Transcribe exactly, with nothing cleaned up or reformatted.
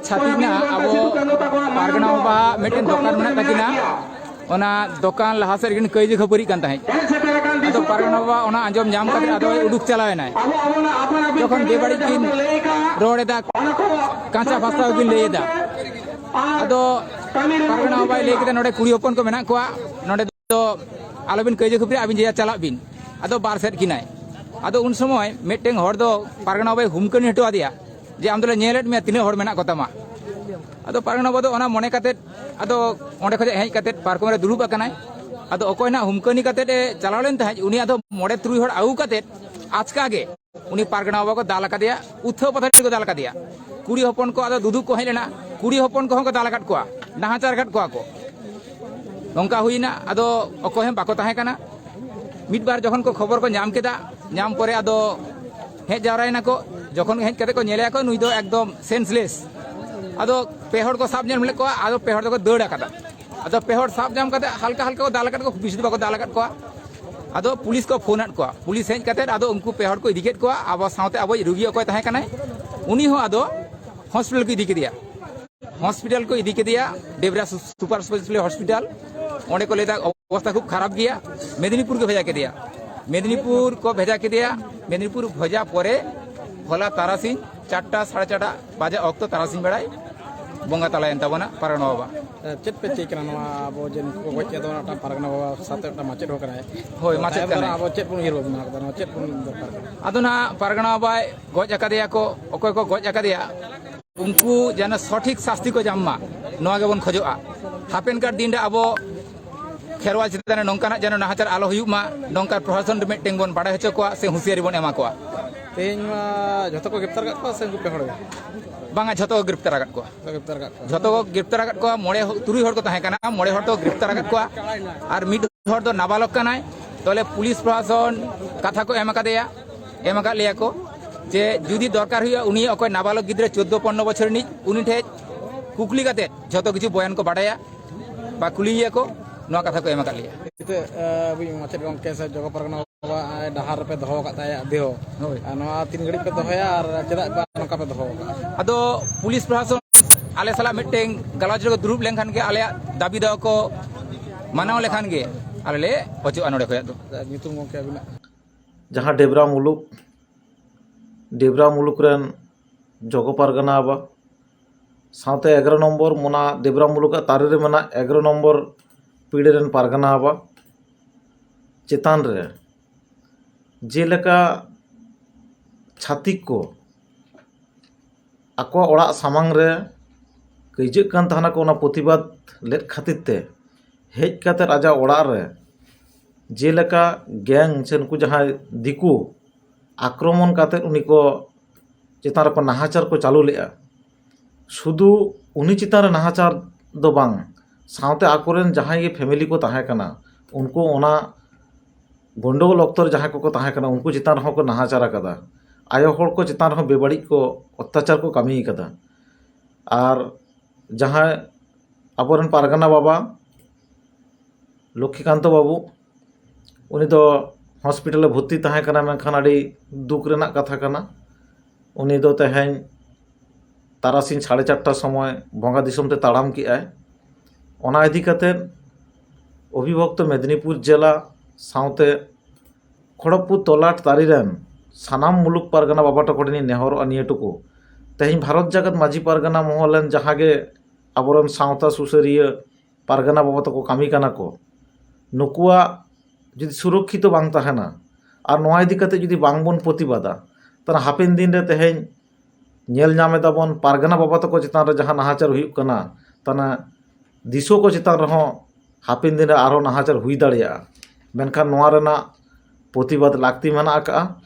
ᱪᱷᱟᱹᱛᱤᱠ ᱱᱟᱜ ᱟᱵᱚ ᱯᱟᱨᱜᱟᱱᱟ ᱵᱟᱵᱟᱣᱟᱜ ᱢᱤᱫᱴᱮᱱ ᱫᱚᱠᱟᱱ ᱢᱮᱱᱟᱜ ᱛᱟᱹᱠᱤᱱᱟ᱾ ᱚᱱᱟ ᱫᱚᱠᱟᱱ ᱞᱟᱦᱟ ᱥᱮᱫ ᱨᱮᱠᱤᱱ ᱠᱟᱹᱭᱡᱟᱹ ᱠᱷᱟᱹᱯᱟᱹᱨᱤᱜ ᱠᱟᱱ ᱛᱟᱦᱮᱸᱫ᱾ ᱟᱫᱚ ᱯᱟᱨᱜᱟᱱᱟ ᱵᱟᱵᱟ ᱚᱱᱟ ᱟᱸᱡᱚᱢ ᱧᱟᱢ ᱠᱟᱛᱮ ᱟᱫᱚᱭ ᱩᱰᱩᱠ ᱪᱟᱞᱟᱣ ᱮᱱᱟᱭ᱾ ᱡᱚᱠᱷᱚᱱ ᱵᱮᱵᱟᱹᱲᱤᱡ ᱠᱤᱱ ᱨᱚᱲ ᱮᱫᱟ, ᱠᱟᱸᱪᱟ ᱵᱷᱟᱥᱟ ᱦᱚᱸᱠᱤᱱ ᱞᱟᱹᱭ ᱮᱫᱟ᱾ ᱟᱫᱚ ᱯᱟᱨᱜᱟᱱᱟ ᱵᱟᱵᱟᱭ ᱞᱟᱹᱭ ᱠᱮᱫᱟ, "ᱱᱚᱰᱮ ᱠᱩᱲᱤ ᱦᱚᱯᱚᱱ ᱠᱚ ᱢᱮᱱᱟᱜ ᱠᱚᱣᱟ, ᱱᱚᱰᱮ ᱫᱚ ᱟᱞᱚᱵᱤᱱ ᱠᱟᱹᱭᱡᱟᱹ ᱠᱷᱟᱹᱯᱟᱹᱨᱤ, ᱟᱹᱵᱤᱱ ᱡᱮ ᱡᱟᱨ ᱪᱟᱞᱟᱜ ᱵᱤᱱ᱾" ᱟᱫᱚ ᱵᱟᱨ ᱥᱮᱫ ᱠᱤᱱᱟᱭ᱾ ᱟᱫᱚ ᱩᱱ ᱥᱚᱢᱚᱭ ᱢᱤᱫᱴᱮᱱ ᱦᱚᱲ ᱫᱚ ᱯᱟᱨᱜᱟᱱᱟ ᱵᱟᱵᱟᱭ ᱦᱩᱢᱠᱟᱹᱱᱤ ᱦᱚᱴᱚ ᱟᱫᱮᱭᱟ ᱡᱮ, "ᱟᱢ ᱫᱚᱞᱮ ᱧᱮᱞᱮᱫ ᱢᱮᱭᱟ ᱛᱤᱱᱟᱹᱜ ᱦᱚᱲ ᱢᱮᱱᱟᱜ ᱠᱚ ᱛᱟᱢᱟ᱾" ᱟᱫᱚ ᱯᱟᱨᱜᱟᱱᱟ ᱵᱟᱵᱟ ᱫᱚ ᱚᱱᱟ ᱢᱚᱱᱮ ᱠᱟᱛᱮᱫ ᱟᱫᱚ ᱚᱸᱰᱮ ᱠᱷᱚᱱᱟᱜ ᱦᱮᱡ ᱠᱟᱛᱮᱫ ᱯᱟᱨᱠᱚᱢ ᱨᱮ ᱫᱩᱲᱩᱵ ᱟᱠᱟᱱᱟᱭ᱾ ᱟᱫᱚ ᱚᱠᱚᱭ ᱱᱟᱜ ᱦᱩᱢᱠᱟᱹᱱᱤ ᱠᱟᱛᱮᱫ ᱮ ᱪᱟᱞᱟᱣ ᱞᱮᱱ ᱛᱟᱦᱮᱸᱫ, ᱩᱱᱤ ᱟᱫᱚ ᱢᱚᱬᱮ ᱛᱩᱨᱩᱭ ᱦᱚᱲ ᱟᱹᱜᱩ ᱠᱟᱛᱮᱫ ᱟᱪᱠᱟ ᱜᱮ ᱩᱱᱤ ᱯᱟᱨᱜᱟᱱᱟ ᱵᱟᱵᱟ ᱠᱚ ᱫᱟᱞ ᱟᱠᱟᱫᱮᱭᱟ, ᱩᱛᱷᱟᱹ ᱯᱟᱛᱷᱟᱲ ᱠᱚ ᱫᱟᱞ ᱟᱠᱟᱫᱮᱭᱟ᱾ ᱠᱩᱲᱤ ᱦᱚᱯᱚᱱ ᱠᱚ ᱟᱫᱚ ᱫᱩᱫᱩ ᱠᱚ ᱦᱮᱡ ᱞᱮᱱᱟ, ᱠᱩᱲᱤ ᱦᱚᱯᱚᱱ ᱠᱚᱦᱚᱸ ᱠᱚ ᱫᱟᱞ ᱟᱠᱟᱫ ᱠᱚᱣᱟ, ᱱᱟᱦᱟᱪᱟᱨ ᱟᱠᱟᱫ ᱠᱚᱣᱟ ᱠᱚ᱾ ᱱᱚᱝᱠᱟ ᱦᱩᱭᱱᱟ, ᱟᱫᱚ ᱚᱠᱚᱭ ᱦᱚᱸ ᱵᱟᱠᱚ ᱛᱟᱦᱮᱸ ᱠᱟᱱᱟ᱾ ᱢᱤᱫ ᱵᱟᱨ ᱡᱚᱠᱷᱚᱱ ᱠᱚ ᱠᱷᱚᱵᱚᱨ ᱠᱚ ᱧᱟᱢ ᱠᱮᱫᱟ, ᱧᱟᱢ ᱯᱚᱨᱮ ᱟᱫᱚ ᱦᱮᱡ ᱡᱟᱣᱨᱟᱭᱮᱱᱟ ᱠᱚ᱾ ᱡᱚᱠᱷᱚᱱ ᱦᱮᱡ ᱠᱟᱛᱮ ᱠᱚ ᱧᱮᱞᱮᱭᱟ ᱠᱚ, ᱱᱩᱭ ᱫᱚ ᱮᱠᱫᱚᱢ ᱥᱮᱱᱥᱞᱮᱥ᱾ ᱟᱫᱚ ᱯᱮ ᱦᱚᱲ ᱠᱚ ᱥᱟᱵ ᱧᱟᱢ ᱞᱮᱫ ᱠᱚᱣᱟ, ᱟᱫᱚ ᱯᱮ ᱦᱚᱲ ᱫᱚᱠᱚ ᱫᱟᱹᱲ ᱟᱠᱟᱫᱟ᱾ ᱟᱫᱚ ᱯᱮ ᱦᱚᱲ ᱥᱟᱵ ᱧᱟᱢ ᱠᱟᱛᱮ ᱦᱟᱞᱠᱟ ᱦᱟᱞᱠᱟ ᱠᱚ ᱫᱟᱞ ᱟᱠᱟᱫ ᱠᱚᱣᱟ, ᱵᱮᱥᱤ ᱫᱚ ᱵᱟᱠᱚ ᱫᱟᱞ ᱟᱠᱟᱫ ᱠᱚᱣᱟ᱾ ᱟᱫᱚ ᱯᱩᱞᱤᱥ ᱠᱚ ᱯᱷᱳᱱ ᱟᱫ ᱠᱚᱣᱟ᱾ ᱯᱩᱞᱤᱥ ᱦᱮᱡ ᱠᱟᱛᱮ ᱟᱫᱚ ᱩᱱᱠᱩ ᱯᱮ ᱦᱚᱲ ᱠᱚ ᱤᱫᱤ ᱠᱮᱫ ᱠᱚᱣᱟ᱾ ᱟᱵᱚ ᱥᱟᱶᱛᱮ ᱟᱵᱚᱭᱤᱡ ᱨᱩᱜᱤ ᱚᱠᱚᱭ ᱛᱟᱦᱮᱸ ᱠᱟᱱᱟᱭ, ᱩᱱᱤ ᱦᱚᱸ ᱟᱫᱚ ᱦᱚᱥᱯᱤᱴᱟᱞ ᱠᱚ ᱤᱫᱤ ᱠᱮᱫᱮᱭᱟ᱾ ᱦᱚᱥᱯᱤᱴᱟᱞ ᱠᱚ ᱤᱫᱤ ᱠᱮᱫᱮᱭᱟ, ᱰᱮᱵᱽᱨᱟ ᱥᱩ-, ᱥᱩᱯᱟᱨ ᱥᱯᱮᱥᱟᱞᱤᱴᱤ ᱦᱚᱥᱯᱤᱴᱟᱞ᱾ ᱚᱸᱰᱮ ᱠᱚ ᱞᱟᱹᱭᱫᱟ ᱚᱵᱚᱥᱛᱷᱟ ᱠᱷᱩᱵ ᱠᱷᱟᱨᱟᱯ ᱜᱮᱭᱟ, ᱢᱮᱫᱽᱱᱤᱯᱩᱨ ᱠᱚ ᱵᱷᱮᱡᱟ ᱠᱮᱫᱮᱭᱟ᱾ ᱢᱮᱫᱽᱱᱤᱯᱩᱨ ᱠᱚ ᱵᱷᱮᱡᱟ ᱠᱮᱫᱮᱭᱟ᱾ ᱢᱮᱫᱽᱱᱤᱯᱩᱨ ᱵᱷᱮᱡᱟ ᱯᱚᱨᱮ ᱦᱚᱞᱟ ᱛᱟᱨᱟᱥᱤᱧ ᱪᱟᱨᱴᱟ, ᱥᱟᱲᱮ ᱪᱟᱨᱴᱟ ᱵᱟᱡᱟᱜ ᱚᱠᱛᱚ, ᱛᱟᱨᱟᱥᱤᱧ ᱵᱮᱲᱟᱭ ᱵᱚᱸᱜᱟ ᱛᱟᱞᱟᱭᱮᱱ ᱛᱟᱵᱚᱱᱟ ᱯᱟᱨᱜᱟᱱᱟ ᱵᱟᱵᱟ᱾ ᱪᱮᱫ ᱯᱮ ᱪᱤᱠᱟᱹ ᱠᱟᱱᱟ ᱱᱚᱣᱟ ᱟᱵᱚ ᱡᱮ ᱱᱩᱠᱩ ᱠᱚ ᱜᱚᱡ ᱠᱮᱫ ᱫᱚ, ᱢᱤᱫᱴᱟᱝ ᱯᱟᱨᱜᱟᱱᱟ ᱵᱟᱵᱟ ᱥᱟᱶᱛᱮ ᱢᱤᱫᱴᱟᱝ ᱢᱟᱪᱮᱫ ᱦᱚᱸ ᱠᱟᱱᱟᱭ? ᱦᱳᱭ, ᱛᱚ, ᱢᱟᱪᱮᱫ ᱛᱟᱭᱚᱢ ᱫᱟᱨᱟᱢ ᱠᱟᱱᱟᱭ᱾ ᱟᱵᱚ ᱪᱮᱫ ᱵᱚᱱ ᱩᱭᱦᱟᱹᱨ ᱵᱷᱟᱵᱽᱱᱟ ᱟᱠᱟᱫᱟ, ᱱᱚᱣᱟ ᱪᱮᱫ ᱵᱚᱱ ᱫᱚᱨᱠᱟᱨ ᱠᱟᱱᱟ? ᱟᱫᱚ ᱱᱟᱦᱟᱜ ᱯᱟᱨᱜᱟᱱᱟ ᱵᱟᱵᱟᱭ ᱜᱚᱡ ᱟᱠᱟᱫᱮᱭᱟ ᱠᱚ, ᱚᱠᱚᱭ ᱠᱚ ᱜᱚᱡ ᱟᱠᱟᱫᱮᱭᱟ, ᱩᱱᱠᱩ ᱡᱮᱱᱚ ᱥᱚᱴᱷᱤᱠ ᱥᱟᱥᱛᱤ ᱠᱚ ᱧᱟᱢ ᱢᱟ, ᱱᱚᱣᱟ ᱜᱮᱵᱚᱱ ᱠᱷᱚᱡᱚᱜᱼᱟ᱾ ᱦᱟᱯᱮᱱ ᱠᱟᱨ ᱫᱤᱱ ᱨᱮ ᱟᱵᱚ ᱠᱷᱮᱨᱣᱟᱞ ᱪᱮᱛᱟᱱ ᱨᱮ ᱱᱚᱝᱠᱟᱱᱟᱜ ᱡᱮᱱᱚ ᱱᱟᱦᱟᱪᱟᱨ ᱟᱞᱚ ᱦᱩᱭᱩᱜ ᱢᱟ, ᱱᱚᱝᱠᱟ ᱯᱨᱚᱥᱟᱥᱚᱱ ᱨᱮ ᱢᱤᱫᱴᱮᱱ ᱵᱚᱱ ᱵᱟᱲᱟᱭ ᱦᱚᱪᱚ ᱠᱚᱣᱟ ᱥᱮ ᱦᱩᱸᱥᱤᱭᱟᱨᱤ ᱵᱚᱱ ᱮᱢᱟ ᱠᱚᱣᱟ᱾ ᱛᱮᱦᱮᱧ ᱢᱟ ᱡᱷᱚᱛᱚ ᱠᱚ ᱜᱨᱮᱯᱛᱟᱨ ᱟᱠᱟᱫ ᱠᱚᱣᱟ ᱥᱮ ᱩᱱᱠᱩ ᱯᱮ ᱦᱚᱲ ᱜᱮ? ᱵᱟᱝᱟ, ᱡᱷᱚᱛᱚ ᱠᱚ ᱜᱨᱮᱯᱛᱟᱨ ᱟᱠᱟᱫ ᱠᱚᱣᱟ᱾ ᱡᱷᱚᱛᱚ ᱜᱨᱮᱯᱛᱟᱨ ᱟᱠᱟᱫ ᱠᱚᱣᱟ᱾ ᱡᱷᱚᱛᱚ ᱠᱚ ᱜᱨᱮᱯᱛᱟᱨ ᱟᱠᱟᱫ ᱠᱚᱣᱟ᱾ ᱢᱚᱬᱮ ᱦᱚ-, ᱛᱩᱨᱩᱭ ᱦᱚᱲ ᱠᱚ ᱛᱟᱦᱮᱸ ᱠᱟᱱᱟ, ᱢᱚᱬᱮ ᱦᱚᱲ ᱫᱚ ᱜᱨᱮᱯᱛᱟᱨ ᱟᱠᱟᱫ ᱠᱚᱣᱟ ᱟᱨ ᱢᱤᱫ ᱦᱚᱲ ᱫᱚ ᱱᱟᱵᱟᱞᱚᱠ ᱠᱟᱱᱟᱭ᱾ ᱛᱚᱞᱮ ᱯᱩᱞᱤᱥ ᱯᱨᱚᱥᱟᱥᱚᱱ ᱠᱟᱛᱷᱟ ᱠᱚ ᱮᱢ ᱟᱠᱟᱫᱮᱭᱟ, ᱮᱢ ᱟᱠᱟᱫ ᱞᱮᱭᱟ ᱠᱚ ᱡᱮ ᱡᱩᱫᱤ ᱫᱚᱨᱠᱟᱨ ᱦᱩᱭᱩᱜᱼᱟ, ᱩᱱᱤ ᱚᱠᱚᱭ ᱱᱟᱵᱟᱞᱚᱠ ᱜᱤᱫᱽᱨᱟᱹ ᱪᱳᱫᱽᱫᱳ ᱯᱚᱱᱨᱚ ᱵᱚᱪᱷᱚᱨ ᱨᱤᱱᱤᱡ, ᱩᱱᱤ ᱴᱷᱮᱡ ᱠᱩᱠᱞᱤ ᱠᱟᱛᱮ ᱡᱷᱚᱛᱚ ᱠᱤᱪᱷᱩ ᱵᱚᱭᱟᱱ ᱠᱚ ᱵᱟᱰᱟᱭᱟ ᱵᱟ ᱠᱩᱞᱤᱭᱮᱭᱟ ᱠᱚ, ᱱᱚᱣᱟ ᱠᱟᱛᱷᱟ ᱠᱚ ᱮᱢ ᱟᱠᱟᱫ ᱞᱮᱭᱟ᱾ ᱱᱤᱛᱚᱜ, ᱟᱹᱵᱤᱱ ᱢᱟᱪᱮᱫ ᱜᱚᱢᱠᱮ ᱥᱮ ᱡᱚᱜᱚ ᱯᱟᱨᱜᱟᱱᱟ ᱱᱚᱣᱟ ᱰᱟᱦᱟᱨ ᱨᱮᱯᱮ ᱫᱚᱦᱚ ᱟᱠᱟᱫ ᱛᱟᱭᱟ ᱫᱮᱦᱚ᱾ ᱦᱳᱭ᱾ ᱟᱨ ᱱᱚᱣᱟ ᱛᱤᱱ ᱜᱷᱟᱹᱲᱤᱡ ᱯᱮ ᱫᱚᱦᱚᱭᱟ ᱟᱨ ᱪᱮᱫᱟᱜ ᱵᱟᱝ ᱱᱚᱝᱠᱟ ᱯᱮ ᱫᱚᱦᱚ ᱟᱠᱟᱫᱼᱟ? ᱟᱫᱚ ᱯᱩᱞᱤᱥ ᱯᱨᱚᱥᱟᱥᱚᱱ ᱟᱞᱮ ᱥᱟᱞᱟᱜ ᱢᱤᱫᱴᱮᱱ ᱜᱟᱞᱚᱪ ᱨᱮᱠᱚ ᱫᱩᱲᱩᱵ ᱞᱮᱱᱠᱷᱟᱱ ᱜᱮ ᱟᱞᱮᱭᱟᱜ ᱫᱟᱹᱵᱤ ᱫᱚ ᱠᱚ ᱢᱟᱱᱟᱣ ᱞᱮᱠᱷᱟᱱ ᱜᱮ ᱟᱞᱮ ᱞᱮ ᱚᱪᱚᱜᱼᱟ ᱱᱚᱰᱮ ᱠᱷᱚᱱᱟᱜ ᱫᱚ᱾ ᱧᱩᱛᱩᱢ ᱜᱚᱢᱠᱮ ᱟᱹᱵᱤᱱᱟᱜ? ᱡᱟᱦᱟᱸ ᱰᱮᱵᱽᱨᱟ ᱢᱩᱞᱩᱠ, ᱰᱮᱵᱽᱨᱟ ᱢᱩᱞᱩᱠ ᱨᱮᱱ ᱡᱚᱜᱚ ᱯᱟᱨᱜᱟᱱᱟ ᱵᱟ, ᱥᱟᱶᱛᱮ ᱮᱜᱟᱨᱚ ᱱᱚᱢᱵᱚᱨ ᱢᱚᱱᱟ ᱰᱮᱵᱽᱨᱟ ᱢᱩᱞᱩᱠᱟᱜ ᱛᱟᱹᱨᱤ ᱨᱮ ᱢᱮᱱᱟᱜ ᱮᱜᱟᱨᱚ ᱱᱚᱢᱵᱚᱨ ᱯᱤᱲᱟᱹ ᱨᱮᱱ ᱯᱟᱨᱜᱟᱱᱟ ᱵᱟ ᱪᱮᱛᱟᱱ ᱨᱮ ᱡᱮᱞᱮᱠᱟ ᱪᱷᱟᱹᱛᱤᱠ ᱠᱚ ᱟᱠᱚᱣᱟᱜ ᱚᱲᱟᱜ ᱥᱟᱢᱟᱝ ᱨᱮ ᱠᱟᱹᱭᱡᱟᱹᱜ ᱠᱟᱱ ᱛᱟᱦᱮᱱᱟ ᱠᱚ, ᱚᱱᱟ ᱯᱨᱚᱛᱤᱵᱟᱫ ᱞᱮᱫ ᱠᱷᱟᱹᱛᱤᱨ ᱛᱮ ᱦᱮᱡ ᱠᱟᱛᱮ ᱟᱡᱟᱜ ᱚᱲᱟᱜ ᱨᱮ ᱡᱮᱞᱮᱠᱟ ᱜᱮᱝ ᱥᱮ ᱱᱩᱠᱩ ᱡᱟᱦᱟᱸᱭ ᱫᱤᱠᱩ ᱟᱠᱨᱚᱢᱚᱱ ᱠᱟᱛᱮ ᱩᱱᱤ ᱠᱚ ᱪᱮᱛᱟᱱ ᱨᱮᱠᱚ ᱱᱟᱦᱟᱪᱟᱨ ᱠᱚ ᱪᱟᱹᱞᱩ ᱞᱮᱫᱼᱟ᱾ ᱥᱩᱫᱷᱩ ᱩᱱᱤ ᱪᱮᱛᱟᱱ ᱨᱮ ᱱᱟᱦᱟᱪᱟᱨ ᱫᱚ ᱵᱟᱝ, ᱥᱟᱶᱛᱮ ᱟᱠᱚᱨᱮᱱ ᱡᱟᱦᱟᱸᱭ ᱜᱮ ᱯᱷᱮᱢᱮᱞᱤ ᱠᱚ ᱛᱟᱦᱮᱸ ᱠᱟᱱᱟ, ᱩᱱᱠᱩ ᱚᱱᱟ ᱜᱚᱱᱰᱚᱜᱳᱞ ᱚᱠᱛᱚ ᱨᱮ ᱡᱟᱦᱟᱸᱭ ᱠᱚᱠᱚ ᱛᱟᱦᱮᱸ ᱠᱟᱱᱟ, ᱩᱱᱠᱩ ᱪᱮᱛᱟᱱ ᱨᱮᱦᱚᱸ ᱠᱚ ᱱᱟᱦᱟᱪᱟᱨ ᱟᱠᱟᱫᱟ᱾ ᱟᱭᱳ ᱦᱚᱲ ᱠᱚ ᱪᱮᱛᱟᱱ ᱨᱮᱦᱚᱸ ᱵᱮᱵᱟᱹᱲᱤᱡ ᱠᱚ ᱚᱛᱛᱟᱪᱟᱨ ᱠᱚ ᱠᱟᱹᱢᱤ ᱟᱠᱟᱫᱟ᱾ ᱟᱨ ᱡᱟᱦᱟᱸᱭ ᱟᱵᱚᱨᱮᱱ ᱯᱟᱨᱜᱟᱱᱟ ᱵᱟᱵᱟ ᱞᱚᱠᱠᱷᱤᱠᱟᱱᱛᱚ ᱵᱟᱹᱵᱩ, ᱩᱱᱤ ᱫᱚ ᱦᱚᱥᱯᱤᱴᱟᱞ ᱨᱮ ᱵᱷᱚᱨᱛᱤ ᱛᱟᱦᱮᱸ ᱠᱟᱱᱟ, ᱢᱮᱱᱠᱷᱟᱱ ᱟᱹᱰᱤ ᱫᱩᱠ ᱨᱮᱱᱟᱜ ᱠᱟᱛᱷᱟ ᱠᱟᱱᱟ, ᱩᱱᱤ ᱫᱚ ᱛᱮᱦᱮᱧ ᱛᱟᱨᱟᱥᱤᱧ ᱥᱟᱲᱮ ᱪᱟᱨᱴᱟ ᱥᱚᱢᱚᱭ ᱵᱚᱸᱜᱟ ᱫᱤᱥᱚᱢ ᱛᱮ ᱛᱟᱲᱟᱢ ᱠᱮᱜᱼᱟᱭ᱾ ᱚᱱᱟ ᱤᱫᱤ ᱠᱟᱛᱮ ᱚᱵᱷᱤᱵᱷᱚᱠᱛᱚ ᱢᱮᱫᱽᱱᱤᱯᱩᱨ ᱡᱮᱞᱟ ᱥᱟᱶᱛᱮ ᱠᱷᱚᱲᱚᱜᱽᱯᱩᱨ ᱛᱚᱞᱟᱴ ᱛᱟᱹᱨᱤ ᱨᱮᱱ ᱥᱟᱱᱟᱢ ᱢᱩᱞᱩᱠ ᱯᱟᱨᱜᱟᱱᱟ ᱵᱟᱵᱟ ᱛᱟᱠᱚ ᱴᱷᱮᱱᱤᱧ ᱱᱮᱦᱚᱨᱚᱜᱼᱟ ᱱᱤᱭᱟᱹ ᱴᱩᱠᱩ, ᱛᱮᱦᱮᱧ ᱵᱷᱟᱨᱚᱛ ᱡᱟᱠᱟᱛ ᱢᱟᱹᱡᱷᱤ ᱯᱟᱨᱜᱟᱱᱟ ᱢᱚᱦᱚᱞ ᱨᱮᱱ ᱡᱟᱦᱟᱸ ᱜᱮ ᱟᱵᱚᱨᱮᱱ ᱥᱟᱶᱛᱟ ᱥᱩᱥᱟᱹᱨᱤᱭᱟᱹ ᱯᱟᱨᱜᱟᱱᱟ ᱵᱟᱵᱟ ᱛᱟᱠᱚ ᱠᱟᱹᱢᱤ ᱠᱟᱱᱟ ᱠᱚ, ᱱᱩᱠᱩᱣᱟᱜ ᱡᱩᱫᱤ ᱥᱩᱨᱚᱠᱠᱷᱤᱛᱚ ᱵᱟᱝ ᱛᱟᱦᱮᱱᱟ ᱟᱨ ᱱᱚᱣᱟ ᱤᱫᱤ ᱠᱟᱛᱮ ᱡᱩᱫᱤ ᱵᱟᱝ ᱵᱚᱱ ᱯᱨᱚᱛᱤᱵᱟᱫᱟ, ᱛᱟᱦᱚᱞᱮ ᱦᱟᱯᱮᱱ ᱫᱤᱱ ᱨᱮ ᱛᱮᱦᱮᱧ ᱧᱮᱞ ᱧᱟᱢ ᱮᱫᱟ ᱵᱚᱱ ᱯᱟᱨᱜᱟᱱᱟ ᱵᱟᱵᱟ ᱛᱟᱠᱚ ᱪᱮᱛᱟᱱ ᱨᱮ ᱡᱟᱦᱟᱸ ᱱᱟᱦᱟᱪᱟᱨ ᱦᱩᱭᱩᱜ ᱠᱟᱱᱟ, ᱛᱟᱦᱚᱞᱮ ᱫᱤᱥᱩᱣᱟᱹ ᱠᱚ ᱪᱮᱛᱟᱱ ᱨᱮᱦᱚᱸ ᱦᱟᱯᱮᱱ ᱫᱤᱱ ᱨᱮ ᱟᱨᱦᱚᱸ ᱱᱟᱦᱟᱪᱟᱨ ᱦᱩᱭ ᱫᱟᱲᱮᱭᱟᱜᱼᱟ᱾ ᱢᱮᱱᱠᱷᱟᱱ ᱱᱚᱣᱟ ᱨᱮᱱᱟᱜ ᱯᱨᱚᱛᱤᱵᱟᱫ ᱞᱟᱹᱠᱛᱤ ᱢᱮᱱᱟᱜ ᱟᱠᱟᱫᱼᱟ᱾